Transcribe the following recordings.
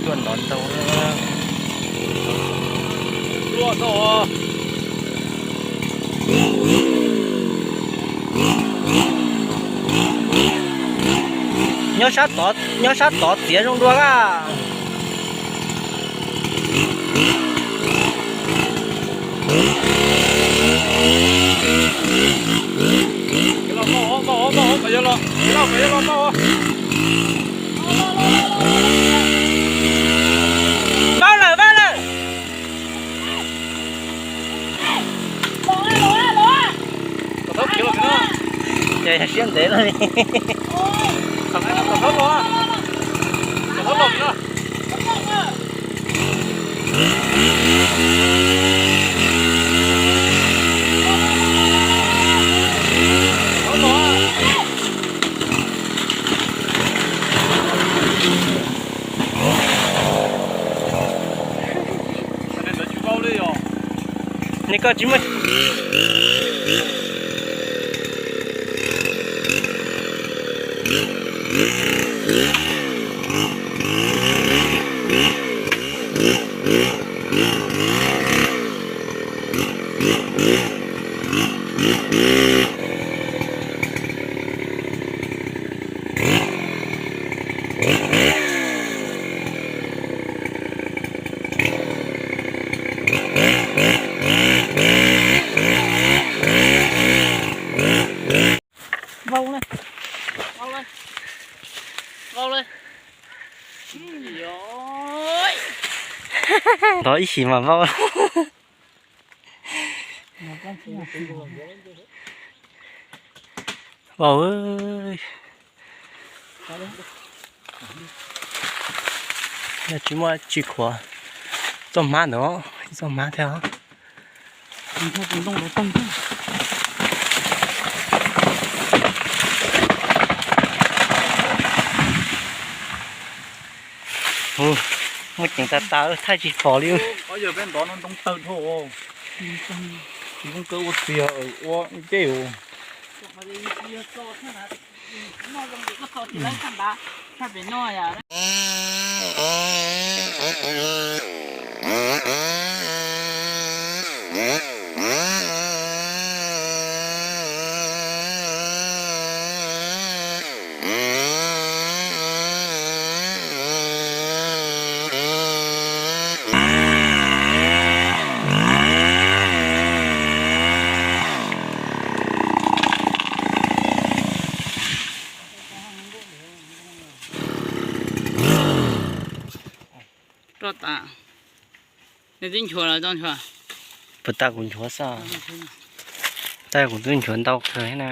Tuaj ntov ntau. Nyob sab tod, nyob sab tod txiav zoo dua a. Npaj lawm, npaj lawm. Ces siab ntev lawm li. Nej koj tsis muaj. Vau na, vau na, vau na. Ntov ib chim mas vau. Vau, tsis muaj tsis khuav. Txoj hmab ntawd, txoj hmab thiab. Muaj ceev tas tas thaij tsis pom li. Yog peb ntov no ntoo tawg dhau. Tsis zoo kawg ua tiag ua ncej. Roj tas. Nej twb nchuav los tau nchuav? Puas tas kuv nchuav xwb. Tas kuv twb nchuav ntau kawg na.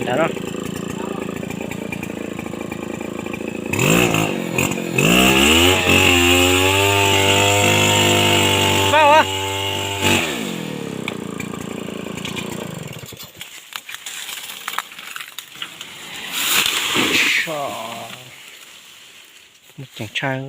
Nrad no. Vau a. Muaj ceev tshaj.